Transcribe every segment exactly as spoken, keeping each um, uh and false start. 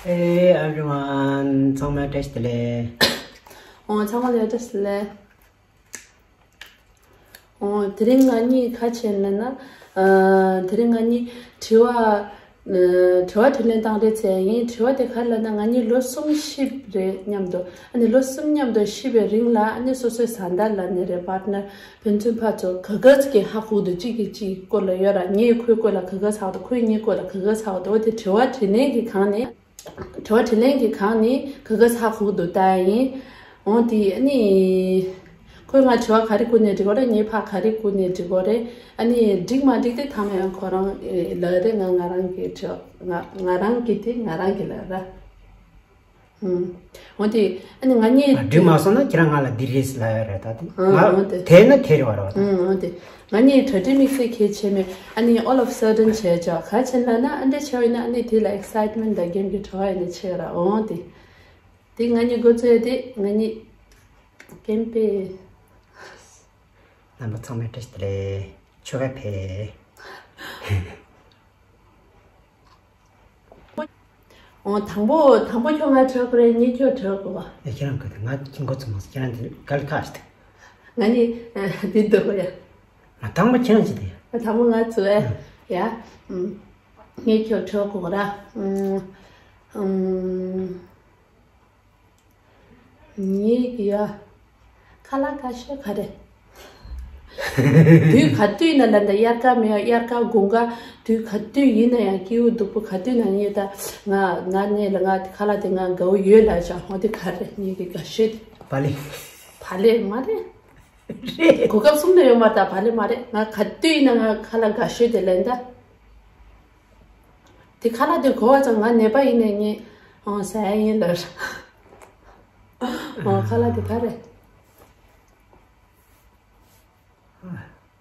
Hey everyone, ཚང་མ་བཀྲ་ཤིས་བདེ་ལེགས། ཨོ་ཚང་མ་ལ་བཀྲ་ཤིས་བདེ་ལེགས། ཨོ་དེ་རིང་ང་གཉིས་ག་རེ་བྱས་ན་ན། ཨ་དེ་རིང་ང་གཉིས་དྲི་བ། ཨ་དྲི་བ་དྲིས་ལན་བཏང་རེད་ཟེར་ཡིན། དྲི་བ་དེ་ག་རེ་ལབ་ན། ང་གཉིས་ལོ་གསུམ་གཤིབ་རེད་མཉམ་དུ། ཨ་ནི་ལོ་གསུམ་མཉམ་དུ་གཤིབ་པའི་རིང་ལ། ཨ་ནི་སོ་སོའི་བཟའ་ཟླ་ལབ་ནི་རེད། པཱར་ཊི་ནར། ཕན་ཚུན་ཕར་ཚུར་ག་ག་ཚོད་ཀྱིས་ཧ་གོ་གི་འདུག་གཅིག་གིས་གཅིག་སྐོར་ལ་ཡོད་ར། ངས་ཁོའི་སྐོར་ལ་ག་ག་ཚོད་ཧ་གོ་འདུག་ཁོས་ངའི་སྐོར་ལ་ག་ག་ཚོད་ཧ་གོ་འདུག་འོ་དེ་དྲི་བ་དྲིས་ལན་གྱི་སྒང་ནས། དྲི་བ་དྲིས་ལན་གྱི་སྒང་ནས་ག་ག་ཚོད་ཧ་གོ་འདུག་ལྟ་ཡ་ཡིན། འོ་དེ་ཨ་ནི། ཁོས་ང་དྲི་བ་ག་རེ་བསྐུར་ནས་འདྲི་དགོས་རེད། ངས་ཕར་ག་རེ་བསྐུར་ནས་འདྲི་དགོས་རེད། ཨ་ནི་འགྲིག་མ་འགྲིག་དེ་ཐ་མ་ཡང་ཁོ་རང་ལབ་རེད། ང་ང་རང་གི་དྲི་བ་ང་ང་རང་གི་དེ་ང་རང་གི་ལབ་ར། ཨུམ། འོ་དེ་ཨ་ནི་ང་གཉིས། ཨ་འགྲིག་མ་སོང་ན་ཁྱེད་རང་ང་ལ་འདི་རེད་ཟེར་ལབ་ཡ་རེད། ད་དེ་ཨ་ང་འོ་དེ། དེ་ན་དེ་རེད་བ་རེད་བ་ད། ཨུམ། འོ་དེ་ང་གཉིས་གྲ་སྒྲིག་དམིགས་བསལ་གལ་ཆེ་མེད། ཨ་ནི་all of sudden་བྱས་ཅག་ག་ཕྱིན་ལ་ན། ཨ་འདྲ་བྱས་ཡིན་ན་ཨ་ནི་དེ་ལ་excitement་དང་game་གྱི་དྲི་བ་ཡིན་ན་ཆེ་ར། འོ་དེ། དེ་ང་གཉིས་འགོ་བཙུགས་ཡ་དེ་ང་གཉིས་game་པས། རྣམ་པ་ཚང་མ་བཀྲ་ཤིས་བདེ་ལེགས། ཆོ་ག་ཕེབས། འོ་དང་པོ་དང་པོ་ཁྱོད་ང་དྲི་དགོས་རེད། གཉིས་ཁྱོད་དྲི་དགོས་པ། ཨེ་ཁྱེད་རང་གི་དེ་ང་ཁྱིམ་འགོ་ཚུགས་མ་སོང་། ཁྱེད་རང་དེ་ག་ལ་ཁ་ཞིག་དེ། ང་ནི་འདི་འདུག་ཡ། ང་དང་པོ་ཁྱེད་རང་ཅི་དེ་ཡ། ང་དང་པོ་ང་ཚུགས་ཨེ། ཡ། ཨུམ། གཉིས་ཁྱོད་དྲི་དགོས་ར། ཨུམ། ཨུམ། ངེད་ཀྱི་ཡ། ཁ་ལག་དགའ་ཤོས་ག་རེ། དུས་ག་དུས་ཡིན་ན་ལ་འདྲ། དབྱར་ཁ་མེད་དབྱར་ཁ་དགུན་ཁ། དུས་ག་དུས་ཡིན་ན་ཡང་སྐྱིད་པོ་སྡུག་པོ་ག་དུས་ན་ངེད་ད། ང་ང་ནས་ལ་ང་ཁ་ལག་དེ་ང་དགའ་བོ་ཡོད་ལ་བྱ། འོ་དེ་ག་རེ་ངེད་ཀྱི་དགའ་ཤོས་དེ། བག་ལེབ། བག་ལེབ་མ་རེད། རེད། གོ་སྐབས་གསུམ་ལ་ཡོད་མ་ད། བག་ལེབ་མ་རེད། ང་ག་དུས་ཡིན་ན་ང་ཁ་ལག་དགའ་ཤོས་དེ་ལ་འདྲ། དེ་ཁ་ལག་དེ་གོ་བ་ཙང་ང་ནད་པ་ཡིན་ནས་ངས་ཨང་ཟ་ཡ་ཡིན་ལ། ཨང་ཁ་ལག་དེ་ག་རེ།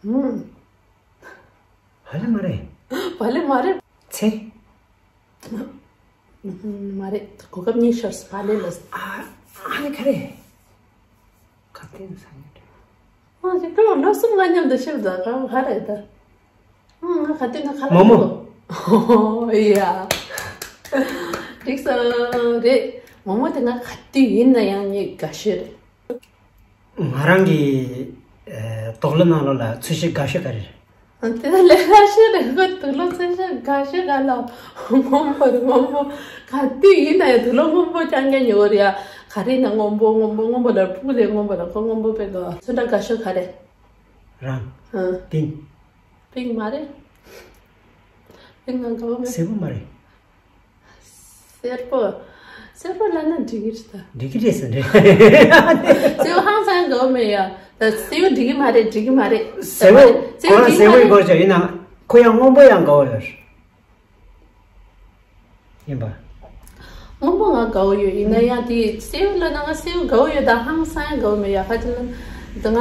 ཨུམ། བག་ལེབ་མ་རེད། བག་ལེབ་མ་རེད། ཚེ། ཨུམ། མ་རེད། གོ་སྐབས་གཉིས་ཤོར་སོང་། བག་ལེབ་ལ། ཨ་ཨ་ནི་ག་རེ། ག་དུས་ཟ་ཡ་རེད། ཨ་ཅིག་ཁོ་ལོ་གསུམ་ང་མཉམ་དུ་ཤི་བ་ད་ག་ག་རེད་ད། ཨ་ང་ག་དུས་ན་ཁ་ལག་མོག་མོག་ཨོ་ཡ། འགྲིག་སོང་རེད། མོག་མོག་དེ་ང་ག་དུས་ཡིན་ན་ཡང་ངའི་དགའ་ཤོས་རེད། ང་རང་གི་ཨེ་དུག་ལོག་ནང་ལོགས་ལ་ཚོས་གཞི་དགའ་ཤོས་ག་རེ་རེད། ཨ་དེ་ལས་དགའ་ཤོས་རེད། ཁོ་དུག་ལོག་ཚོས་གཞི་དགའ་ཤོས་ག་ལ། སྔོན་པོ་རེད། སྔོན་པོ། ག་དུས་ཡིན་ན་ཡང་དུག་ལོག་སྔོན་པོ་རྐྱང་རྐྱང་ཉོ་གི་རེད་ཡ། ག་རེ་ཡིན་ན་སྔོན་པོ་སྔོན་པོ་སྔོན་པོ་ལ་ཕྲུ་གུ་ལས་སྔོན་པོ་ལ་ཁོ་སྔོན་པོ་དཔེ་དགའ། ཁྱོད་འདྲ་དགའ་ཤོས་ག་རེ། རང་། ཨ། པིང་། པིང་མ་རེད། པིང་ང་དགའ་བོ་མེད། སེར་པོ་མ་རེད། སེར་པོ། སེར་པོ་ལབ་ན་འགྲིག་གི་རེད་ད། འགྲིག་གི་རེད་ཟེར་རེད། སེར་པོ་ཧང་སང་དགའ་བོ་མེད་ཡ། ད་སེར་པོ་འགྲིག་གི་མ་རེད། འགྲིག་གི་མ་རེད། སེར་པོ། སེར་པོ་ཁོ་རང་འགྲིག་གི་སེར་པོ་ཡིན་མ་རེད། དགོས་ཅག་ཡིན་ན། ཁོ་ཡང་སྔོན་པོ་ཡང་དགའ་བོ་ཡོད། ཡིན་པ། སྔོན་པོ་ང་དགའ་བོ་ཡོད། ཡིན་ན་ཡང་དེ་སེར་པོ་ལབ་ན་ང་སེར་པོ་དགའ་བོ་ཡོད་ད། ཧང་སང་དགའ་བོ་མེད་ཡ། ཁ་ཅིག་ལ་ད་ང་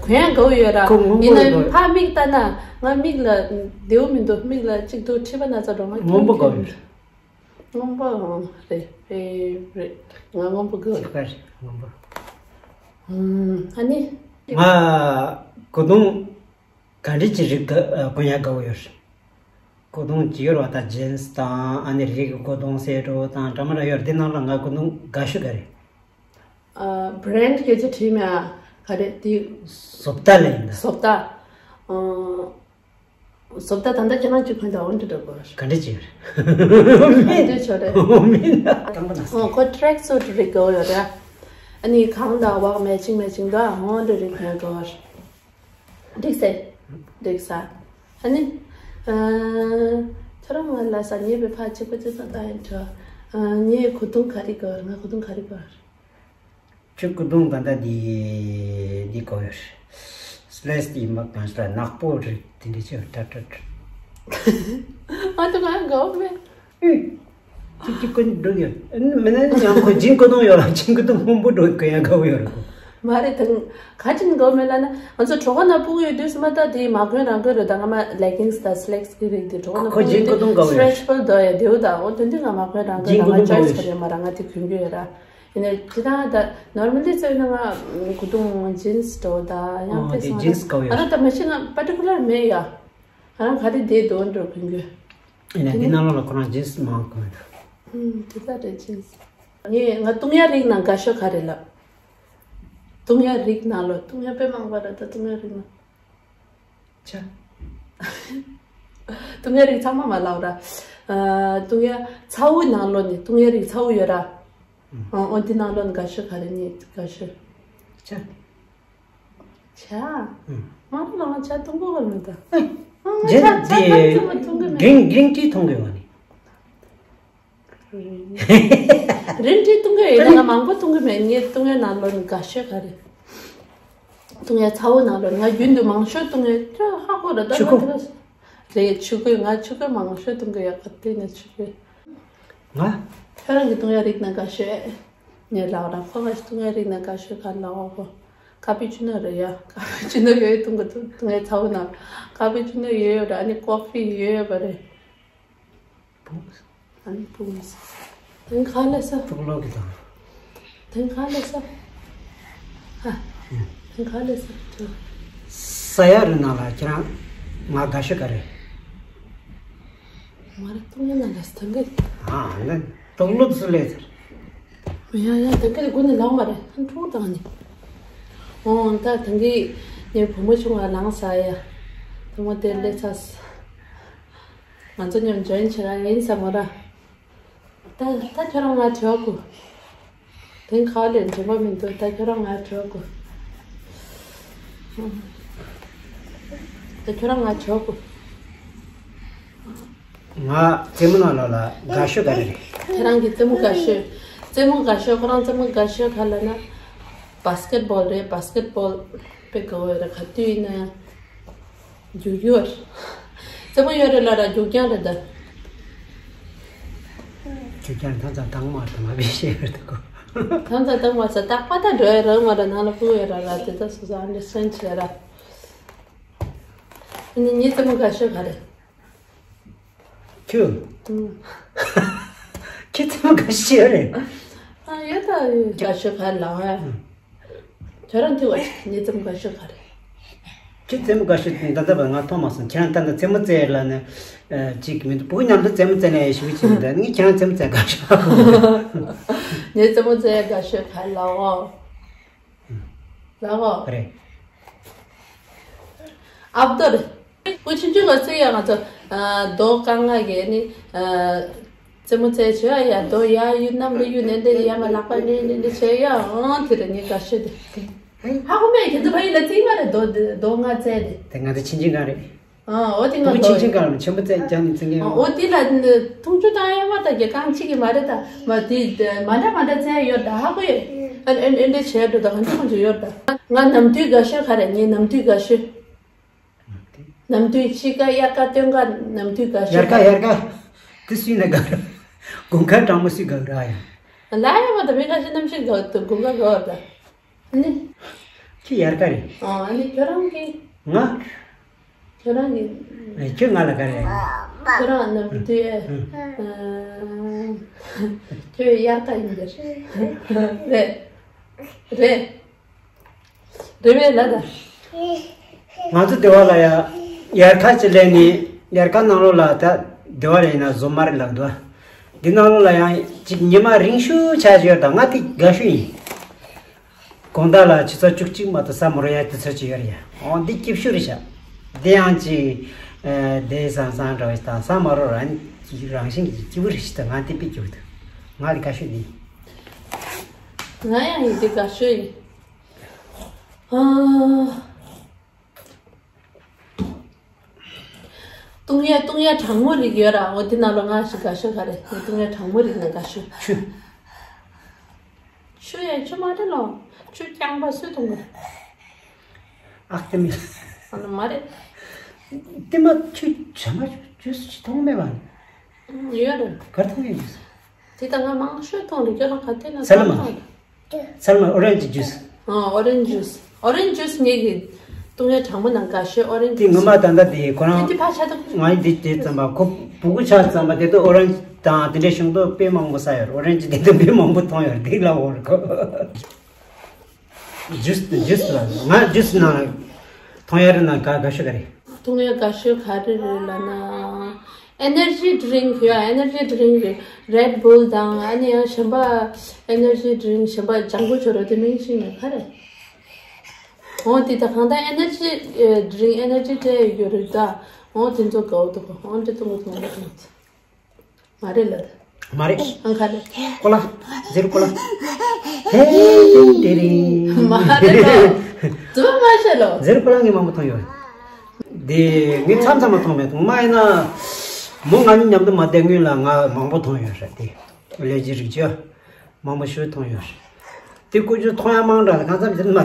གོན་ཡ་དགའ་བོ་ཡོད་ར། ཁོ་སྔོན་པོ་ཡིན་ན་ཡང་དགའ་བོ་ཕར་མིག་ལྟ་ན་ང་མིག་ལ་བདེ་བོ་མི་འདུག་མིག་ལ་གཅིག་ཏུ་མཁྲིས་པ་ན་ཚ་འགྲོ། ང་སྔོན་པོ་དགའ་བོ་ཡོད། སྔོན་པོ། ཨང་། རེད་རེད་རེད། ང་སྔོན་པོ་དགའ་བོ་ཡོད། ཚིག་པ་རེད་སྔོན་པོ། ཨུམ། ཨ་ནི། ང་གོས་ཐུང་ག་འདྲ་ཅིག་རིགས་དགའ་གོན་ཡ་དགའ་བོ་ཡོད། གོས་ཐུང་ཅིག་ཡོད་རེད་བ་ད། ཇིན་སི་དང་ཨ་ནི་རི་གི་གོས་ཐུང་སེ་འགྲོ་དང་འདྲ་མི་འདྲ་ཡོད་རེད། དེ་ནང་ལ་ང་གོས་ཐུང་དགའ་ཤོས་ག་རེ། ཨ། བྷི་རེན་ཌི་སྐད་ཆ་དྲིས་མེད་ཨ། ག་རེ་དེ། བཟོ་ལྟ་ལ་ཡིན་ད། བཟོ་ལྟ། ཨ། བཟོ་ལྟ་ད་ལྟ་ཁྱེད་རང་གཅིག་ཕན་ཐོགས་འོན་ཏེ་འགྲོ་དགོས། ག་འདྲ་ཅིག་ཡོད་རེད། ག་འདྲ་ཆོག་རེད། མིན་ན་དང་པོ་ན། ཨོ་ཁོ་ཊེ་རེག་སུཊ་རིག་དགོས་ཡོད་རེད། ཨ་ནི་གང་དང་བག་མེ་ཆིང་མེ་ཆིང་དང་ཧོན་དུ་རིག་ཡོད་དགོས། འགྲིག་སེ། འགྲིག་ས། ཨ་ནི། ཨ། ཁྱོད་རང་ང་ལ་ས་ཉེ་བའི་ཕ་གཅིག་པ་གཅིག་པ་ད་ཡིན་ཁྲོ། ཨ། ངའི་གོས་ཐུང་ག་རེ་དགོས། ང་གོས་ཐུང་ག་རེ་དགོས། ཁྱོད་གོས་ཐུང་ད་ལྟ་འདི་འདི་དགོས་ཡོད། སི་ལེ་སི་ཡིན་པ་གང་ཞིག་ལ་ནག་པོ་རིགས་དེ་འདྲ་ཅིག་ཏྲ་ཏྲ་ཏྲ། ཨ་ད་ང་དགོས་མེད། ཨུ། ཅིག་ཅིག་གོན་འགྲོ་གི་ཡོད། མིན་ན་ཡང་ཁོ་ཇིན་གོས་ཐུང་ཡོད་ལ་ཇིན་གོས་ཐུང་སྔོན་པོ་འགྲོ་གོན་ཡ་དགའ་བོ་ཡོད་རེད་ཁོ། མ་རེད་ད། ག་ཅིག་དགོས་མེད་ལ་ན་ང་ཚོ་གྲོད་ཁོག་ན་སྤུ་གུ་ཡོད་དུས་སུ་མ་ད་དེ་མ་གོན་རང་གོན་རེད་ད། ང་མ་ལེ་གིང་སི་དང་སི་ལེག་སི་གི་རིགས་དེ་གྲོད་ཁོག་ན་ཁོ་སྤུ་གུ་ཇིན་ཡོད་གོས་ཐུང་དུས་དགའ་བོ་ཡོད། སི་ཊེ་ཆི་བལ་དོ་ཡ་དེའུ་ད་འོ་དེ་འདི་ང་མ་གོན་རང་གོན་ཇིན་ད་གོས་ང་ཐུང་དགའ་ཅོའི་སི་བོ་ཡོད། ག་རེད་མ་ར་ང་དེ་གོན་གི་ཡོད་ར། ཡིན་ནའི་ཇི་ལྟར་ད་ནོར་མལ་ལི་བརྩིས་ན་ང་གོས་ཐུང་ཇིན་སི་འདྲ་བོ་ད་ཡང་ཨོ་དེ་དཔེ་ཇིན་སི་དགའ་བོ་ཡོད། ང་རང་ད་མ་ཤེས་ང་པར་ཊི་ཀུ་ལར་མེད་ཡ། ང་རང་ག་རེ་བསྡད་འདུག་འགྲོ་གོན་གོན། ཡིན་ནའི་འདི་ནང་ལོགས་ལ་ཁོ་རང་ཇིན་སི་མང་གོན་འདུག་ཨུམ། དེ་ལྟར་རེད་ཅིང་། ངས་ང་བཏུང་ཡ་རིགས་ནང་དགའ་ཤོས་ག་རེ་ལབ། བཏུང་ཡ་རིགས་ནང་ལོ་བཏུང་ཡ་དཔེ་མང་པ་རེད་ད། བཏུང་ཡ་རིགས་ནང་། ཆ། བཏུང་ཡ་རིགས་ཚང་མ་མ་ལབ་ར། ཨ། བཏུང་ཡ་ཚ་བོ་ནང་ལོ་ནི་བཏུང་ཡ་རིགས་ཚ་བོ་ཡོད་ར། ཨ། འོ་འདི་ནང་ལོ་ནི་དགའ་ཤོས་ག་རེ་ནི་དགའ་ཤོས། ཆ། ཆ། ཨུམ། མ་རེད་ལ་ང་ཆ་བཏུང་གི་ཡོད་མི་འདུག་ཨེ། ཨ། ང་རྗེས་ཆ་ཆ་དེ་ཏག་ཙམ་མ་བཏུང་གི་མེད། གྲིང་གྲིང་ཏི་འཐུང་གི་ཡོད་ནི། རིན་བྲིས་བཏུང་གི་ཡོད་ན་ང་མང་པོ་བཏུང་གི་མེད། ངས་བཏུང་ཡ་ནང་ལོ་ནི་དགའ་ཤོས་ག་རེ། བཏུང་ཡ་ཚ་བོ་ནང་ལོ་ནི་ང་རྒྱུན་དུ་མང་ཤོས་བཏུང་ཡ་ཁྱོད་ཧ་གོ་ར་ད་ཆུ་ཁོལ། ང་དེ་རེད། ཆུ་ཁོལ། ང་ཆུ་ཁོལ་མང་ཤོས་བཏུང་གི་ཡོད་ག་དེ་ནི་ཆུ་ཁོལ། ང་། ཁྱོད་རང་གི་བཏུང་ཡ་རིགས་ནང་དགའ་ཤོས། ངས་ལབ་ར་ཁོ་ག་ཞིག་བཏུང་ཡ་རིགས་ནང་དགའ་ཤོས་ག་ལབ་གོ། ཀ་པི་ཆུ་ནོ་རེད་ཡ། ཀ་པི་ཆུ་ནོ་ཡོད་བཏུང་གི་བཏུང་ཡ་ཚ་བོ་ནང་ཀ་པི་ཆུ་ནོ་ཡོད་ཡོད་ར། ཨ་ནི་ཀོ་ཕི་ཡོད་ཡོད་པ་རེད། ཨ་ནི་བུམ། དེང་ག་ལས་ས། གཙུག་ལག་གི་དང་། དེང་ག་ལས་ས། ཧ། དེང་ག་ལས་ས། ཅོ། ས་ཡ་རི་ནང་ལ་ཁྱེད་རང་ང་དགའ་ཤོས་ག་རེ། མ་རེད། བཏུང་ཡ་ནང་ལས་ས་དེང་གི། ཨ་ནི་གཙུག་ལག་སུ་ལས་ས། ཡ་ཡ་དེང་གི་དགུ་ནི་ལག་མ་རེད། ཨ་འཕྲུག་དང་ནི། འོང་ད་དེང་གི་ངའི་བུ་མོ་ཆུང་བ་ལངས་ས་ཡ། དེ་མོ་དེ་ལས་ས། ང་ཚོ་མཉམ་ཇོ་ཡིན་བྱེད་ག་ཡིན་ས་མོ་ར། ད་ད་ཁྱོད་རང་ང་བྲོ་གོ། དེང་ག་ལས་འཇོན་པ་མི་འདུག་ད་ཁྱོད་རང་ང་བྲོ་གོ། ད་ཁྱོད་རང་ང་བྲོ་གོ། ང་རྩེད་མོ་ནང་ལོགས་ལ་དགའ་ཤོས་ག་རེ་རེད། ཁྱེད་རང་གི་རྩེད་མོ་དགའ་ཤོས། རྩེད་མོ་དགའ་ཤོས། ཁོ་རང་རྩེད་མོ་དགའ་ཤོས་ག་ལབ་ན། བཱ་སི་ཀེ་ཊི་བོལ་རེད། བཱ་སི་ཀེ་ཊི་བོལ་དཔེ་དགའ་བོ་ཡོད་རེད། ག་དུས་ཡིན་ན་རྒྱུག་རྒྱུ་ཡོད་རེད། རྩེད་མོ་ཡོད་རེད་ལ་ར་རྒྱུག་རྐྱང་རེད་ད། རྒྱུག་རྐྱང་ད་ཙམ་དང་མ་དང་མ་བི་ཤེས་ཡོད་དགོ། ད་ཙམ་དང་མ་ཙ་རྟག་པ་ད་འགྲོ་ཡ་རང་མ་ར་ནང་ལ་ཕུ་ཡོད་ར་ར་དེ་ད་སོ་སོ་ཨན་ཌར་སི་ཊེན་ཌི་བྱས་ར། ཨ་ནི་ངའི་རྩེད་མོ་དགའ་ཤོས་ག་རེ། ཁྱོད། ཨུམ། ཁྱོད་རྩེད་མོ་དགའ་ཤོས་རེད། ཨ་ཡོད་ད་ཡོད། དགའ་ཤོས་ག་ལ་ཨ། ཨུམ། ཁྱོད་རང་ཐུག་བ་ཞིག་ངའི་རྩེད་མོ་དགའ་ཤོས་ག་རེད། ཁྱོད་རྩེད་མོ་དགའ་ཤོས་ད་ལྟ་བར་ང་མཐོང་མ་སོང་། ཁྱེད་རང་ད་ལྟ་རྩེད་མོ་རྩེ་ལ་ནི་ཨ་ཅིག་མི་འདུག་བུ་མཉམ་དུ་རྩེད་མོ་རྩེ་ནས་ཞུ་ཅིག་འདྲ། ངས་ཁྱེད་རང་རྩེད་མོ་རྩེ་དགའ་ཤོས། ངའི་རྩེད་མོ་རྩེ་དགའ་ཤོས་ག་ལ་ཨོ། ལའོ། རེད། ཨབ་དོ་རེད། བུ་ཆུང་ཆུང་ལ་རྩེ་ཡ་ང་ཚོ་ཨ་རྡོ་རྐང་ང་གི་ནི་ཨ་རྩེད་མོ་རྩེ་བྱོས་ཡ། རྡོ་ཡ་གཡུག་གནམ་ལ་གཡུག་ནས་འདི་ཡ་མ་ལག་པ་ནི་ནི་འདི་བྱས་ཡ། ཨང་དེ་རེད་ངའི་དགའ་ཤོས་དེ། ཧ་གོ་མེད། ཁྱེད་ཚོ་ཕ་ཡུལ་ལ་རྩེ་མ་རེད། རྡོ་འདི་རྡོ་ང་རྩེ་དེ། དེ་ང་ཚོ་ཆིན་ཆིན་གང་རེད། ཨ་འོ་དེ་ང་བུ་ཆུང་ཆུང་སྒང་ལ་ཆེན་པོ་བཙལ་རྒྱག་ནས་བཙལ་མཁན། ཨ་འོ་དེ་ལ་འཐུང་ཆུ་བཏང་ཡ་མ་ད་རྒྱ་རྐང་གཅིག་གི་མ་རེད་ད། མ་དེ་མ་འདྲ་མ་འདྲ་བཙལ་ཡོད་ད། ཧ་གོ་ཡོད། ཨ་ཨེ་འདྲ་བྱས་འགྲོ་ད་གང་ཆུ་གང་ཆུ་ཡོད་ད། ང་ནམ་དུས་དགའ་ཤོས་ག་རེ། ངའི་ནམ་དུས་དགའ་ཤོས། ནམ་དུས་དཔྱིད་ཀ་དབྱར་ཁ་སྟོན་ཁ་ནམ་དུས་དགའ་ཤོས། དབྱར་ཁ་དབྱར་ཁ་དེ་སུས་ན་དགའ་ར། དགུན་ཁ་གྲང་མོ་སུས་དགའ་ར་ཡ། ལ་ཡ་མ་ད་མི་ཁ་ཤས་གནམ་གཤིས་དགའ་དུ་དགུན་ཁ་དགའ་བ་ད། ནི། ཁྱི་དབྱར་ཁ་རེད། ཨ་ནི་ཁྱོད་རང་གི་ང་། ཁྱོད་རང་གི་ཨེ་ཁྱོད་ང་ལ་ག་རེ། ཁྱོད་རང་ནམ་དུས་ཨེ། ཨ། ཁྱོད་དབྱར་ཁ་ཡིན་པས། རེད། རེད། རེད་པས་ལ་ད། ང་ཚོ་སྡེ་བ་ལ་ཡ་དབྱར་ཁ་ཅིག་སླེབས་ནས་དབྱར་ཁ་ནང་ལོགས་ལ་ད་སྡེ་བ་ལ་ཡིན་ན་ཟོ་མ་རེད་ལབ་འདུག་འདི་ནང་ལོགས་ལ་ཡང་ཅིག་ཉི་མ་རིང་ཤོས་ཆགས་ཡོད་ད། ང་དེ་དགའ་ཤོས་ཡིན། དགོང་དག་ལ་ཆུ་ཚོད་བཅུ་གཅིག་མ་གཏོགས་ས་མ་རོ་ཡ་དུས་ཚོད་ཅིག་ཡོད་རེད་ཡ། འོ་འདི་སྐྱིད་ཤོས་རེད་ཤག་འདི་ཡང་ཅིག་ཨ་བདེ་སང་སང་འདྲ་བ་ཞིག་དང་ས་མ་རོ་རང་གི་རང་བཞིན་གྱི་སྐྱིད་པོ་རེད་ཤག་ད་ང་དེ་དཔེ་སྐྱིད་པོ་འདུག་ང་དེ་དགའ་ཤོས་འདི་ཡིན། ང་ཡང་ཡིན་དེ་དགའ་ཤོས་ཡིན། ཨ། བཏུང་ཡ་བཏུང་ཡ་གྲང་མོ་རིགས་ཡོད་ར། འོ་དེ་ནང་ལོ་ང་ཞིག་དགའ་ཤོས་ག་རེ། ངས་བཏུང་ཡ་གྲང་མོ་རིགས་ན་དགའ་ཤོས། ཆུ། ཆུ་ཡ་ཆུ་མ་རེད་ལོ། ཆུ་རྐྱང་པ་སུས་བཏུང་གི། ཨག་ཏི་མི། ཨ་ནི་མ་རེད། ཏི་མ་ཆུ་ཇ་མ་ཆུ་ཇུས་ཅི་བཏུང་མེད་པ། ཡོད་རེད། གར་བཏུང་ཡོད་ཟེར། དེ་ད་ང་མང་ཤོས་བཏུང་རེད། ཁྱོད་རང་ག་དེ་ན་ཚལ་མ། བཏུང་། ཚལ་མ་ཨོ་རེན་ཇི་ཇུས། ཨ་ཨོ་རེན་ཇི་ཇུས། ཨོ་རེན་ཇི་ཇུས་ངེད་ཀྱི་བཏུང་ཡ་གྲང་མོ་ནང་དགའ་ཤོས་ཨོ་རེན་ཇི་ཇུས། དེ་ངོ་མ་ད་ལྟ་དེ་ཁོ་རང་དེ་ཕ་ཆ་ཏོ། ང་ཡི་དེ་དེ་ཙམ་པ་ཁོ་བུ་གུ་ཆ་ཙམ་པ་དེ་ཚོ་ཨོ་རེན་ཇི་དང་དེ་འདྲའི་ཤིང་ཏོག་དཔེ་མང་པོ་ཟ་ཡོད། ཨོ་རེན་ཇི་དེ་ཚོ་དཔེ་མང་པོ་མཐོང་ཡོད། དེ་ལ་འོར་ཁོ། ཇུས་ཇུས་ལ་ང་ཇུས་ནང་མཐོང་ཡ་རེད་ན་དགའ་དགའ་ཤོས་ག་རེ། བཏུང་ཡ་དགའ་ཤོས་ག་རེ་རེད་ལབ་ན། Energy drink ཡ། Energy drink རེད། Red Bull དང་ཨ་ནི་ཡང་གཞན་པ་energy drink གཞན་པ། ལྗང་གུ་བྱོ་རོ་དེ་མིང་ཤིག་ནས་ག་རེ། འོ་དེ་ད་གང་ལྟར་energy drink, energy དེ་ཡོད་རེད་ད། འོ་དེ་ཚོ་དགའ་བོ་འདུག་འོ་འདི་ཏོང་གོ་ཏོང་གོ་ཏོང་། མ་རེད་ལ། མ་རེད། ཨང་ག་རེད། ཀོ་ལ། ཟེར་ཀོ་ལ། ཧེ་ཏིང་ཏི་རིང་། མ་རེད་ལོ། དུ་མ་ཤེས་ལོ། ཟེར་ཀོ་ལ་ངས་མང་པོ་མཐོང་ཡོད། འདི་ངས་མཚམས་མཚམས་མ་མཐོང་མེད། ཐོག་མ་ཡིན་ན་མོ་ང་གཉིས་མཉམ་དུ་མ་བསྡད་སྔོན་ལ་ང་མང་པོ་མཐོང་ཡོད་རེད། དེ་ལས་ཀྱི་རིགས་ཀྱི་མང་པོ་ཞིག་མཐོང་ཡོད་རེད། དེ་ཀུ་ཅོ་མཐོང་ཡ་མང་དྲགས་ལ་གང་འཚམ་དེ་མ་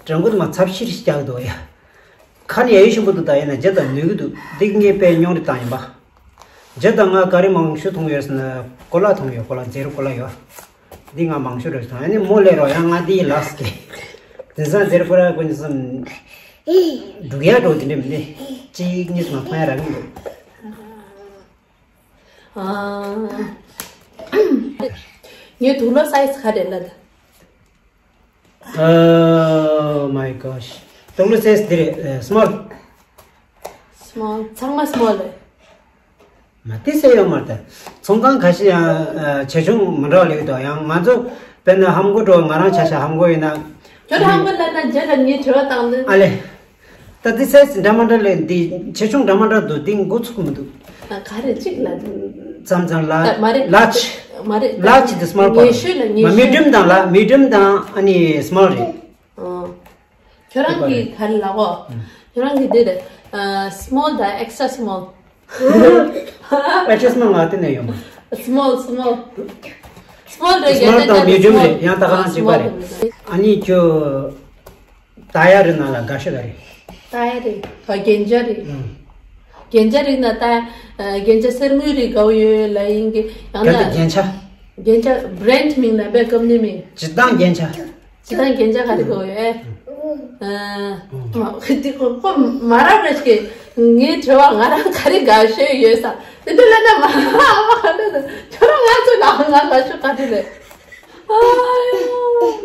དྲང་པོ་དེ་མ་ཚབ་ཤིར་ཞིག་རྒྱག་འདུག་ཡ། ཁ་ནས་ཡ་ཡི་ཞིམ་པོ་འདུག་ད་ཡིན་ན་རྗེ་དང་ནུས་གི་འདུག་འདི་ངས་དཔེ་རྙོག་དྲ་བཏང་ཡིན་པ། རྗེ་དང་ང་ག་རེ་མང་ཤོས་མཐོང་ཡོད་ཟེར་ན་ཀོ་ལ་མཐོང་ཡོད། ཀོ་ལ་ཛེ་རོ་ཀོ་ལ་ཡོད། འདི་ང་མང་ཤོས་རེད་མཐོང་། ཨ་ནི་མོ་ལས་རོགས་ཡང་ང་འདི་ཡི་ལགས་ཀྱི་དེང་སང་ཛེ་རོ་ཀོ་ལ་ཀུན་སམ་འབྲུག་ཡ་འགྲོ་དེ་འདྲ་མི་འདི་གཅིག་གཉིས་མ་མཐོང་ཡ་རག་གི་འདུག་ཨ། ངའི་དུག་ལོག་སའི་ཛི་ག་རེ་ལབ་ད། Oh my gosh. དུག་ལོག་སའི་ཛི་འདི་རེད། small. Small. ཚང་མ་small རེད། མ་དེ་སེ་ཡོད་མ་རེད། ཚོང་ཁང་ཁ་ཤས་ཡང་ཆེ་ཆུང་མི་འདྲ་བ་ལེགས་འདུག་ཡང་ང་ཚོ་དཔེར་ན་ཧམ་གོ་འགྲོ། ང་རང་ཆ་བཞག་ཧམ་གོ་ཡིན་ན། ཁྱོད་ཧམ་གོ་ལབ་ན་རྗེས་ལ་ངས་དྲི་བ་བཏང་ནི། ཨ་ལེ། ད་འདི་སའི་ཛི་འདྲ་མ་འདྲ་ལས་འདི་ཆེ་ཆུང་འདྲ་མ་འདྲ་འདུག་འདི་འགོ་ཚུགས་མི་འདུག་ག་རེ་གཅིག་ལ། ཙམ་ཙམ་ལ། མ་རེད། ལ་ཆི། མ་རེད། ལ་ཆི་དེ་སི་མོལ་པ། ཉེ་ཤོས་ལ་ཉེ་མ་ཤོས། མི་ཌི་ཡམ་དང་ལ། མི་ཌི་ཡམ་དང་ཨ་ནི་སི་མོལ་རེད། ཨོ། ཁྱོད་རང་གི་ག་རེ་ལབ་གོ་ཁྱོད་རང་གི་འདི་རེད། སི་མོལ་དང་ཨེག་སི་ཊ་སི་མོལ། ཨེག་སི་ཊ་སི་མོལ་ང་དེ་ནས་ཡོང་མ། སི་མོལ་སི་མོལ། སི་མོལ་རེད། སི་མོལ་དང་མི་ཌི་ཡམ་རེད། ཡང་ད་ག་རང་གཅིག་པ་རེད། ཨ་ནི་ཁྱོད། ཏ་ཡ་རི་ནང་ལ་དགའ་ཤོས་ག་རེ། ཏ་ཡ་རི། ཨ། རྒྱན་ཆ་རེད། ཨང་། རྒྱན་ཆ་རིགས་ན་ད། རྒྱན་ཆ་གསེར་དངུལ་རིགས་དགའ་བོ་ཡོད་ལ་ཡིན་གྱི་ཡང་ན། གལ་ཏེ་རྒྱན་ཆ། རྒྱན་ཆ་བྷི་རེན་ཌི་མིང་ལ་བས་ཀམ་ནི་མིང་། སྤྱིར་བཏང་རྒྱན་ཆ། སྤྱིར་བཏང་རྒྱན་ཆ་ག་རེ་དགའ་བོ་ཡོད། ཨ། ཨང་། དེ་ཁོ་ཁོ་མ་རབས་རེད་ཀྱི། ངའི་དྲི་བ་ང་རང་ག་རེ་དགའ་ཤོས་ཡོད་ས་དེ་དུས་ལ་ན་མ་ཨ་མ་ག་འདྲ་འདུག་ཁྱོད་རང་ང་ཚོ་ལ་ང་དགའ་ཤོས་ག་རེ་རེད། ཨ་ཡོ།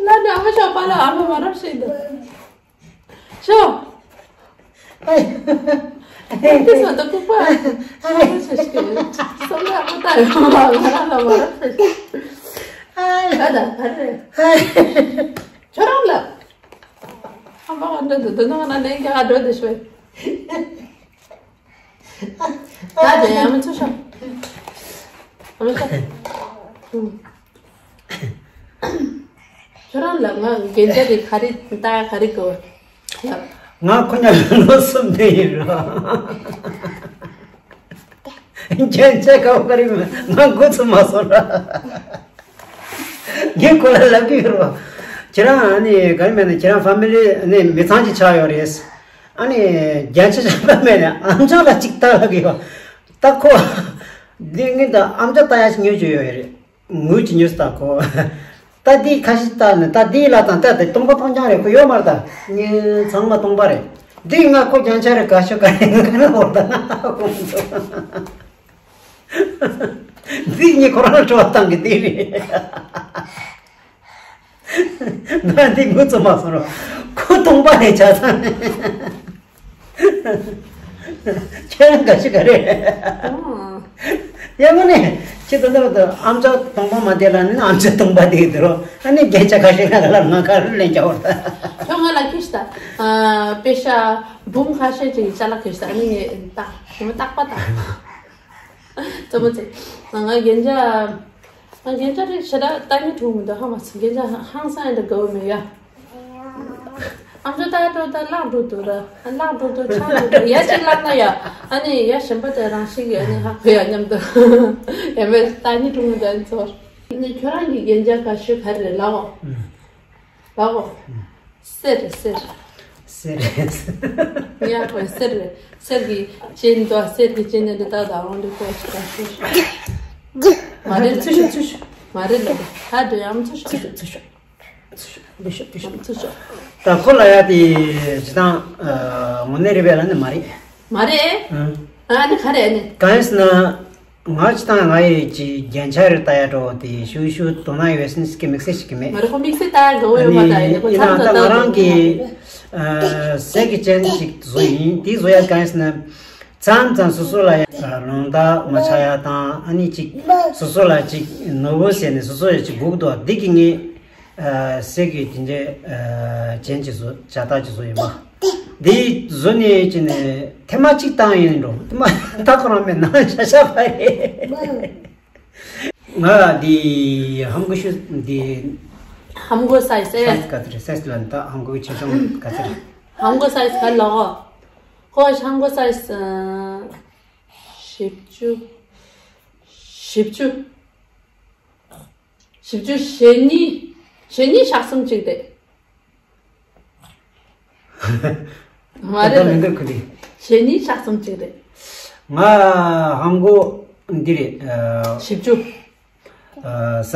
ལ་ནི་ཨ་མ་ཤོག་པ་ལ་ཨ་མ་མ་རབས་ཤིག་འདུག་ཤོ། ཨེ། ཨེ། དེ་ཚོ་ད་ལྐུགས་པ། ཨེ། ཨེ། སོང་ལ་ཨ་ད་ཡོང་བ་ང་རང་ལ་མ་རེད། ཨེ། ད་ད་ད་རེད། ཨེ། ཁྱོད་རང་ལ། ཨ་མ་འདི་འདི་འདི་ནང་ན་ནས་རྒྱ་གར་འགྲོ་དེ་ཤོད། ད་དེ་ཡང་མི་ཚོ་ཤོག་ཨ་མ་ཤོག་ཁྱོད་རང་ལ་ང་རྒྱན་ཆ་དེ་ག་རེ་ལྟ་ག་རེ་དགོས་ལབ། ང་ཁོ་ཉག་ལོ་གསུམ་ནས་ཡིན་རོ། རྒྱན་ཆ་ག་བ་ག་རེ་མིན་ང་འགོ་ཚུགས་མ་སོང་ར། ངས་ཁོ་ལ་ལབ་ཀྱི་ཡོད་རོ། ཁྱེད་རང་ཨ་ནི་ག་རེ་མེད་ན་ཁྱེད་རང་ཕ་མི་ལི་ནས་མི་ཚང་གཅིག་ཆགས་ཡོད་རེད། ཨ་ནི་རྒྱན་ཆ་ཆགས་པ་མེད་ན་ཨམ་ཅོག་ལ་གཅིག་ལྟ་ལབ་ཀྱི་ཡོད། ད་ཁོ། འདི་ངས་ད་ཨམ་ཅོག་ལྟ་ཡ་ཞིག་ཉོས་བཅུག་ཡོད་རེད། ངུས་ཀྱི་ཉུས་ད་ཁོ། ད་འདི་ཁ་ཤས་ལྟ་ནས་ད་འདི་ལ་དང་ད་དེ་སྟོང་པ་སྟོང་རྐྱང་རེད། ཁོ་ཡོད་མ་རེད། ད་ངས་ཚང་མ་སྟོང་པ་རེད། འདི་ང་ཁོ་རྒྱན་ཆ་རེད་ག་ཤོད་ག་རེད་ང་ག་ན་འོར་ད་ན་ཁོ་མི་འདུག་འདི་ངས་ཁོ་རང་ལ་སྤྲོ་བ་བཏང་གི་འདི་རེད། ང་འདི་ངུ་ཚོ་མ་སོང་རོགས། ཁོ་སྟོང་པ་རེད་ཆ་ཚང་ནས། ཁྱེད་རང་དགའ་ཤོས་ག་རེ། ཨོ། ཡ་མ་ནི། ཁྱེད་ད་ལྟ་བར་དུ་ཨམ་ཅོག་སྟོང་པ་མ་བསྡད་ལ་ནི་ཨམ་ཅོག་སྟོང་པ་བསྡད་འདུག་རོ། ཨ་ནི་རྒྱན་ཆ་ཁ་ཤས་ང་ལ་ང་ག་རེ་ལེན་རྒྱག་བར་ད། ཁྱོད་ང་ལ་ཁྱི་ཤི་ད། ཨ། པེ་ཤ་འབུམ་ཁ་ཤས་ཅིག་ཅ་ལག་ཁྱི་ཤི་ད། ཨ་ནི་ངས་ད་ཞིམ་པོ་རྟག་པ་ད། ཙམ་པོ་ཚེ། ང་རྒྱན་ཆ། ང་རྒྱན་ཆ་རིགས་ཞེ་དྲག་ལྟ་སྙིང་བྲོ་མི་འདུག་ཧ་མ་སོང་རྒྱན་ཆ་ཧང་སང་ཡིན་འདྲ་དགའ་བོ་མེད་ཡ། ཨམ་ཅོག་ལྟ་འགྲོ་ད་བརླག་འགྲོ་འདུག་ར། བརླག་འགྲོ་འདུག་ཆག་འགྲོ་འདུག་ཡ་གཅིག་བརླག་ན་ཡ། ཨ་ནི་ཡ་གཞན་པ་དེ་རང་ཤི་གི་ཨ་ནི་ཧ་གོ་ཡ་མཉམ་དུ། ཡ་མེད་ལྟ་སྙིང་བྲོ་མི་འདུག་ཨ་ནི་ཚོར། ཨ་ནི་ཁྱོད་རང་གི་རྒྱན་ཆ་དགའ་ཤོས་ག་རེ་རེད་ལབ་འོ། ལབ་འོ། གསེར་རེད་གསེར། གསེར་རེད། ཡ་ཁོས་གསེར་རེད། གསེར་གྱི་ཅན་དོ་གསེར་གྱི་ཅན་ནི་འདི་ལྟ་དང་རོང་འདི་ཁོས་ཅི་ལྟ་ཤོད། མ་རེད་ཚུལ་ཤོད་ཚུལ་ཤོད། མ་རེད་ལ་ད་དུ་ཡང་ཚུལ་ཤོད་ཚུལ་ཤོད་ཚུལ་ཤོད། ཚུལ་ཤོད་བི་ཤོད་བི་ཤོད་ཚུལ་ཤོད། ད་ཁོ་ལ་ཡ་དེ་ཇི་ལྟར་དངོས་གནས་རེད་པས་ལ་ནི་མ་རེད། མ་རེད། ཨ་ནི་ག་རེ་ཨ་ནི། གང་ཡིན་ཟེར་ན། ང་ཅི་དང་ང་ཡི་ཅི་རྒྱན་ཆ་རེ་ལྟ་ཡ་འགྲོ་དེ་ཤུ་ཤུ་དོ་སྣང་ཡོད་སེམས་ཀྱི་དམིགས་བསལ་ཞིག་གི་མེད། ང་རེ་ཁོ་དམིགས་བསལ་ལྟ་ཡ་འགྲོ་ཡོད་མ་ད་ཡིན་ཁོ་ཡིན་ཚང་ན་ད་ད་ང་རང་གི་གསེར་གྱི་ཅན་ཞིག་བཟོ་ཡིན་དེ་བཟོ་ཡ་གང་ཡིན་ཟེར་ན། མཚམས་མཚམས་སོ་སོ་ལ་ཡང་ལུང་བསྟན་མ་ཆགས་ཡ་དང་། ཨ་ནི་ཅིག་སོ་སོ་ལ་ཅིག་ནོར་བུ་ཟེར་ནས་སོ་སོ་ཡ་ཅིག་སྒུག་འདུག་འདི་གི་ངས་ཨ་སེ་གི་དེ་འདྲའི་ཨ་རྒྱན་ཅིག་བཟོ། བྱ་རྟགས་ཅིག་བཟོ་ཡིན་པ། འདི་བཟོ་ནས་ཅི་ནས་ཐེངས་མ་གཅིག་བཏང་ཡིན་འགྲོ། ཐེངས་མ་ད་ཁོ་རང་མེད་ན་ཤ་ཤ་བ་རེད། ང་འདི་ཧམ་གོ་ཤུ་འདི། ཧམ་གོ་སའི་སི། སའི་སི་ག་ཚོད་རེད། སའི་སི་ལ་ད་ཧམ་གོ་ཆེ་ཆུང་ག་ཚོད་རེད། ཧམ་གོ་སའི་སི་ག་ལ་གོ། ཁོ་ཧམ་གོ་སའི་སི་ཨ་བཞི་བཅུ། བཞི་བཅུ། བཞི་བཅུ་ཞེ་གཉིས། ཞེ་གཉིས་ཞག་གསུམ་གཅིག་རེད། མ་རེད། ད་མི་འདུག་ཁུ་ལི། ཞེ་གཉིས་ཞག་གསུམ་གཅིག་རེད། ང་ཧམ་གོ་འདི་རེད། ཨ། བཞི་བཅུ། ཨ། ས་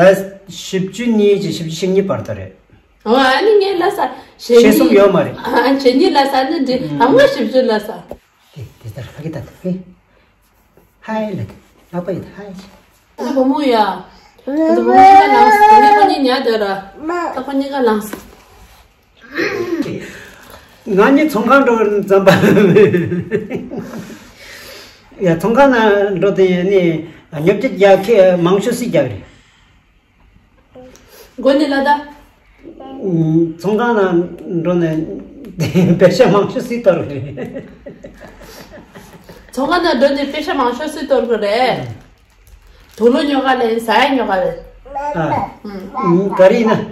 བཞི་བཅུ་གཉིས་ཀྱི་བཞི་བཅུ་ཞེ་གཉིས་བར་དུ་རེད། ཨོ། ཨ་ནི་ངས་ལ་ས་ཞེ་ཞེ་གསུམ་གཉིས་ཡོད་མ་རེད། ཨ། ཞེ་གཉིས་ལ་ས་ནི་འདི། ཧམ་གོ་བཞི་བཅུ་ལ་ས། དེ་དེ་ལྟར་ཕ་གི་ད་ཕ་གི། ཧའི་ལ་དེ་ལག་པ་ཡི་ད་ཧའི་ཆེ། ཨ་བུ་མོ་ཡ། ཨ་བུ་མོ་གཉིས་ཀ་ལངས་སོང་། དེ་ནས་ཁོ་གཉིས་ཉལ་སྡོད་ར། ད་ཁོ་གཉིས་ཀ་ལངས་སོང་། ང་གཉིས་ཚོང་ཁང་འགྲོ་ཙམ་པ། ཡ། ཚོང་ཁང་ནང་འགྲོ་དེ་ནི་ཉོ་སྤྱོད་རྒྱག་མཁན་མང་ཤོས་སུས་རྒྱག་རེད། མགོ་ནས་ལ་ད། ཚོང་ཁང་ནང་འགྲོ་ནས་པེ་ཤ་མང་ཤོས་སུས་གཏོར་རེད། ཚོང་ཁང་ནང་འགྲོ་ནས་པེ་ཤ་མང་ཤོས་སུས་གཏོར་གི་རེད། དུག་ལོག་ཉོ་ག་ལེན། ཟ་ཡ་ཉོ་ག་ལེན། ཨ། ཨུམ། ག་རེ་ཡིན་ན།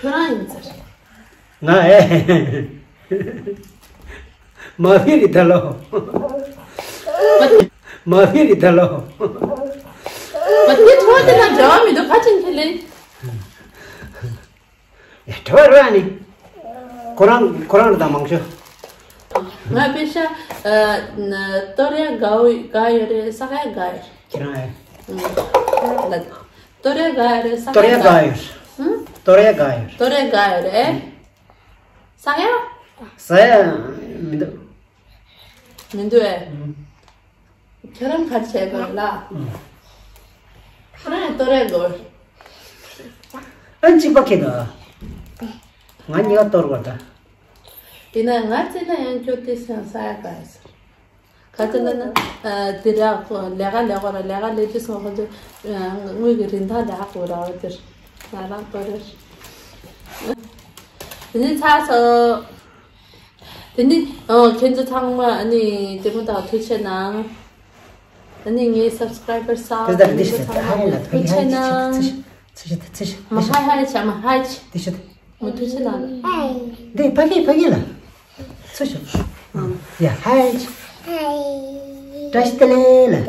ཁྱོད་རང་ཡིན་ཟེར། ང་ཨེ། མ་ཕི་རི་ད་ལོ། མ་ཕི་རི་ད་ལོ། མ་དེ་ཐོག་དེ་ན་འབྲེལ་བ་མི་འདུག་ཁ་ཅིག་ཁྱེད་ལེན། ཡ། དྲི་བ་རོ་ཨ་ནི། ཁོ་རང་ཁོ་རང་ལ་དང་མང་ཤོས། ང་པེ་ཤ་ཨ་ན་གཏོར་ཡ་དགའ་བོ་དགའ་ཡོད་རེད། ཟ་ཡ་དགའ་ཡོད། ཁྱེད་རང་ཨེ། ཨུམ། ལ་གཏོར་ཡ་དགའ་ཡོད་རེད། ཟ་གཏོར་ཡ་ཡ་དགའ་དགའ་ཡོད། ཡོད། ཨུམ། གཏོར་ཡ་དགའ་ཡོད། གཏོར་ཡ་དགའ་ཡོད་རེད། ཨུམ། ཟ་ཡ། ཟ་ཡ་མི་འདུག་མི་འདུག་ཨེ། ཨུམ། ཁྱོད་རང་ག་རེ་བྱས་དགོས་ལ། ཨུམ། ཁྱོད་རང་གཏོར་ཡ་དགོས། ཨ་གཅིག་པ་ཁེ་ད། ང་གཉིས་ཀ་གཏོར་བ་ད། ཡིན་ན་ང་བརྩིས་ན་ཡང་ཁྱོད་དེ་སང་ཟ་ཡ་དགའ་ཟེར། ག་ཚོད་ན་ན། ཨ། དེ་ར་ཁོ་ལས་ཀ་ལས་ཀ་ར་ལས་ཀ་ལས་དུས་སོང་ཁོ་ཚོ། ཨ། དངུལ་གྱི་རིན་ཐང་ལས་ཀ་གོ་ར་བ་དེར་ང་རང་གཏོར་རེར། དེ་ནི་ཚར་སོང་། དེ་ནི་ཨོ་ཁྱེད་ཚོ་ཚང་མ་ཨ་ནི་དེ་མོ་དང་ཐུགས་ཆེ་གནང་། ཨ་ནི་ངའི་སབ་སི་ཀ་རའི་བར་ས་དེ་ལྟར་འདི་ཚང་ཞིག་ཧ་ཧ་ལ་ཐུགས་ཆེ་ཕ་གི་ལ་གནང་། ཚིག་ཤི་ཚིག་ཤི་ཚིག་ཤི་མ་ཧ་ཧ་ལ་བྱ་མ་ཧ་ཆི་དེ་ཤི། མ་ཐུགས་ཆེ་གནང་། འདི་ཕ་གི་ཕ་གི་ལ། ཚིག་ཤི། ཡ་ཧ་ཆི། བཀྲ་ཤིས་བདེ་ལེགས་ལ།